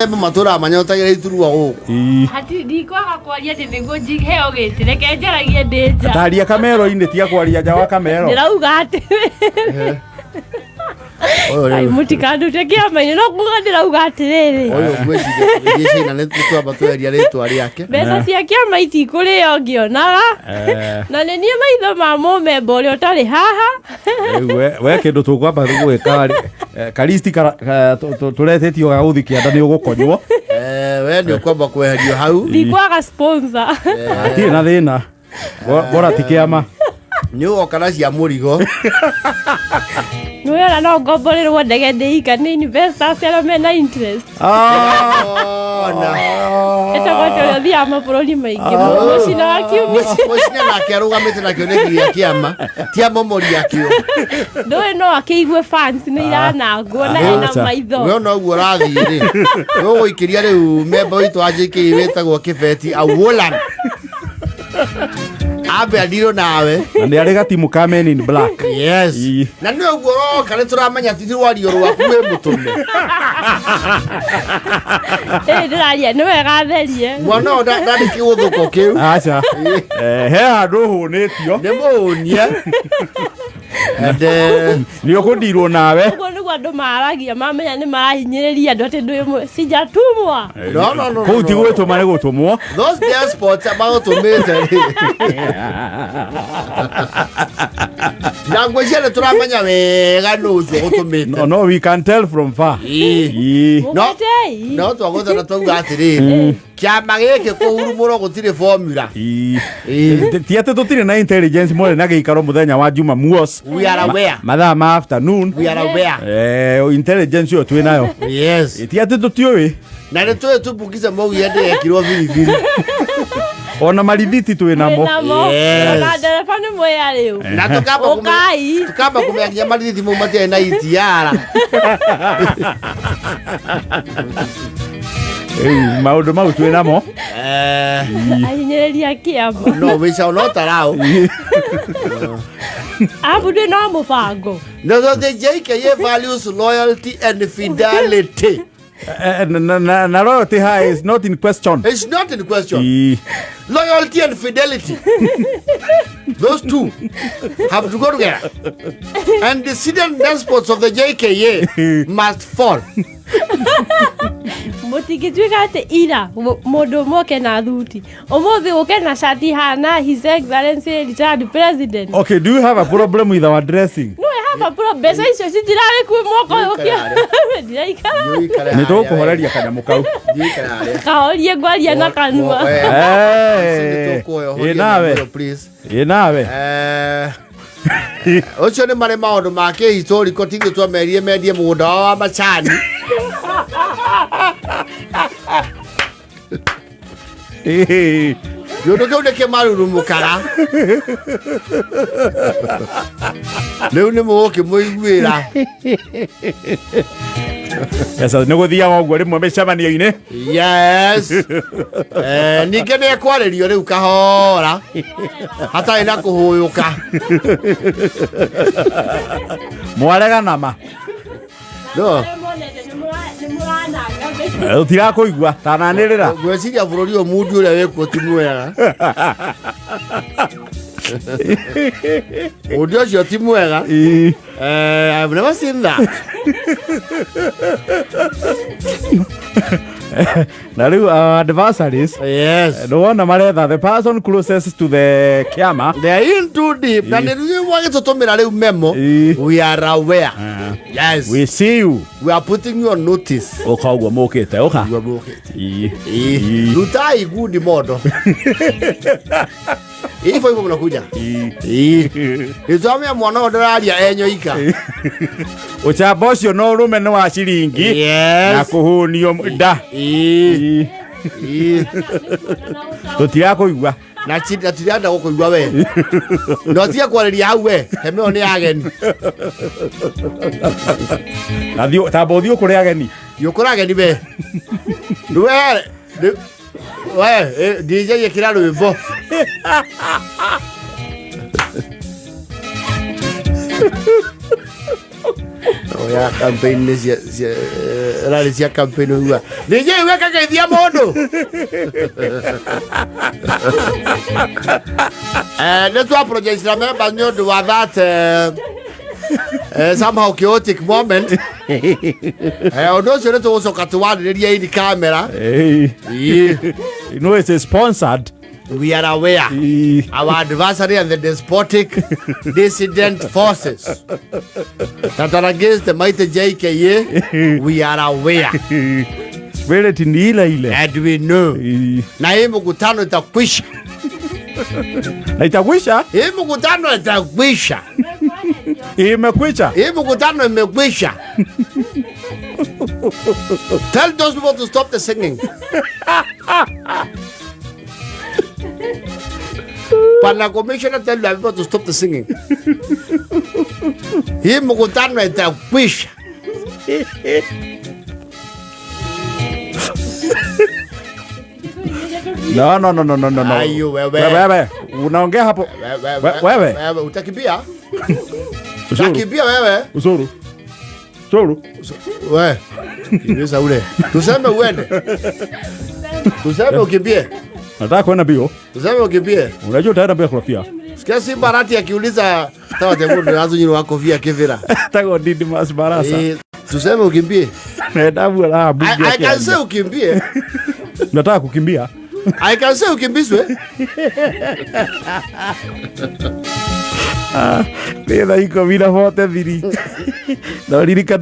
Matũra manyotagĩra iturwa gũkũ. Ii. Hati ndikwaga kwaria atĩ nĩguo heo gĩtĩ, reke njaragie ndĩ nja. Taria kamero-inĩ, tiga kwaria nja wa kamero. Ndĩrauga atĩ Ũyũ ai rĩu mũtikandute kĩama-inĩ, no kuga ndĩrauga atĩrĩrĩ, ũyũ ngwĩciria tũgĩthiĩ China nĩ twamba tweria rĩtwa rĩake. Mbeca cia kĩama itikũrĩo ngĩonaga. Na nĩ niĩ maitho ma mũmemba ũrĩa ũtarĩ haha. Rĩu we kĩndũ tũkwamba gwĩka rĩ, karisti tũretĩtio ga gũthi kĩanda nĩ ũgũkonywo. We nĩ ũkwamba kweherio hau. Ndikwaga sponsor. Hatirĩ na thĩna. Bora ti kĩama. Nĩ ũgoka na cia mũrigo. Nĩwona no ngomborerwo ndege ndĩika nĩ investors arĩa mena interest. Ona. Ĩtagwo atĩ ũrĩa ũthiaga mabũrũri maingĩ, mũcina wa kiumia. Mũcina nake arũgamĩte na kĩoneki gĩa kĩama ti amomori akĩo. Ndũĩ no akĩigue fans nĩ iranangwo na ena Acha. maitho. We ona ũguo ũrathiĩ rĩ, ũgũikĩria rĩu memba witũ wa JK wĩtagwo Kĩbeti Awolan ambe andirwo nawe. Na nĩ arĩ gatimu ka Men in Black. Yes. Ii. Na nĩ ũguo ũroka nĩ tũramenya ti rwario rwaku wĩ mũtũme. Ĩĩ, ndĩraria nĩ wega therie. Mwana ũyũ ndarĩ kĩgũthũko kĩu. Aca. He handũ ũhũnĩtio. Nĩ mũhũnie. And Nĩ ũkũndirwo nawe. Ũguo nĩguo andũ maragia mamenya nĩ marahinyĩrĩria andũ atĩ ndwĩ sijatumwa. No, no, no, Kũu no, ti no. gwĩtũma, nĩ gũtũmwo. Those despots magũtũmĩte rĩ, na ngwĩciria nĩ tũramenya wega nũ ũcio gũtũmĩte. No, no, we can tell from far. Ii. Ii. No. Mũgwatei. No twagũthana twauga atĩrĩrĩ, kĩama gĩkĩ kũhurumũrwo gũtirĩ formula. Ii. Ii. Ti atĩ tũtirĩ na intelligence mwere na gĩikaro mũthenya wa Jumamosi. We are aware. Mathaa ma afternoon. We are aware. Intelligence ĩyo twĩ nayo. Yes. Ti atĩ tũtiũĩ. Na nĩ tũĩ tumbukiza maugire ndĩrekirwo biribiri. Ona marithiti twĩ namo. Namo. Yes. Ona ndereba nĩ mwea rĩu. Na tũkamba Ũkai. Tũkamba kũmenya nginya marithiti mau matiarĩ na itiara. Rĩu maũndũ mau twĩ namo. Ahinyĩrĩria kĩama. No, we shall not allow. Abu ndĩ no mũbango. No, no, the JKA values loyalty and fidelity. Na loyalty high is not in question. It's not in question. Ii. Loyalty and fidelity. Those two have to go together. And the dissident despots of the JKA must fall. Mũtingĩtuĩka atĩ ira mũndũ ũmwe oke na thuti, ũmũthĩ ũke na cati hana His Excellency retired president. Okay, do you have a problem with our dressing? No, I have a problem. Mbeca icio citirarĩ kuo mwaka ũyũ. Ndiraikara. Nĩ tũgũkũhoreria kanyamũ kau. Kahorie ngwaria na kanua. Ĩ nawe. Ĩ nawe. Ũcio nĩ marĩ maũndũ ma kĩhistoriko tithuĩ twamerire mendie mũgũnda wao wa macani. Kĩũndũ kĩu nĩ kĩmarurumũkaga rĩu nĩ mũgũkĩmũiguĩra. Yes, nĩ gũthiaga ũguo rĩmwe mĩcemanio-inĩ. Yes. Ningĩ nĩ ekwarĩrio rĩu kahora hatarĩ na kũhũyũka. Mwarega nama. No. Nĩ mũrananga mbeca. Tũtirakũigua tananĩrĩra. Ngwĩciria bũrũri ũyũ mundu ũrĩa wĩkuo ti mwega, mundu ũcio ti mwega. Ii. I've never seen that. Na rĩu our adversaries, nĩwona maretha the person closest to the kĩama. They are in too deep. Na nĩ rĩu mwagĩtũtũmĩra rĩu memo. Ii. We are aware. Yes. We see you. We are putting you on notice. Ũka ũguo mũkĩte ũka. Ũguo mũkĩte. Ii. Ii. Ii. Rutai gundi mondo. Hivyo hivyo mnakuja. Ii. Nĩtwamenya mwana ũyũ ndĩraria enyoika. Ũcamba ũcio no ũrũme nĩ wa ciringi na kũhũnio nda. Ii. Ii. Ii. Tũtirakũigua. Na na tirenda gũkũigua we. No tige kwarĩria hau we. Hema ĩyo nĩ ya ageni. Na thiĩ tamba ũthiĩ ũkũrĩ ageni. Yũkũra ageni we. We we DJ ĩkĩra rwĩmbo. Oya campaign nĩ rally cia campaign ũigua DJ wekageithia mũndũ. Nĩ twa apologize na members nĩ ũndũ wa that somehow chaotic moment. Ũndũ ũcio nĩ tũgũcoka tũwarĩrĩrie in camera. Hey. Yeah. You know it's a sponsored. We are aware. Eh, Our adversary and the despotic dissident forces that are against the mighty JKA, we are aware. Spirit ni ile ile. And we know. Eh, Na hii mkutano itakwisha. Na itakwisha. Hii mkutano itakwisha. Imekwisha. Hii mkutano imekwisha. Tell those people to stop the singing. Bwana Commissioner, tell the people to stop the singing. Hii mkutano itakwisha. No, no, no, no, no, no, no. Ayo, wewe. Wewe, unaongea hapo. Wewe. Wewe utakimbia? Usuru. Utakimbia wewe? Usuru. Usuru. We. Kimbiza ule. Tuseme uende. Tuseme ukimbie. Nataka kwenda mbio. Tuseme ukimbie. Unajua utaenda bila kofia. Sikia Simba Rati akiuliza tawa temundu nazo wa kofia kivira. Tago didi mas barasa. Tuseme ukimbie. Nenda la bunge. I can say ukimbie. Nataka kukimbia. I can say ukimbizwe. Nĩ thaa 10:43. No ririkana.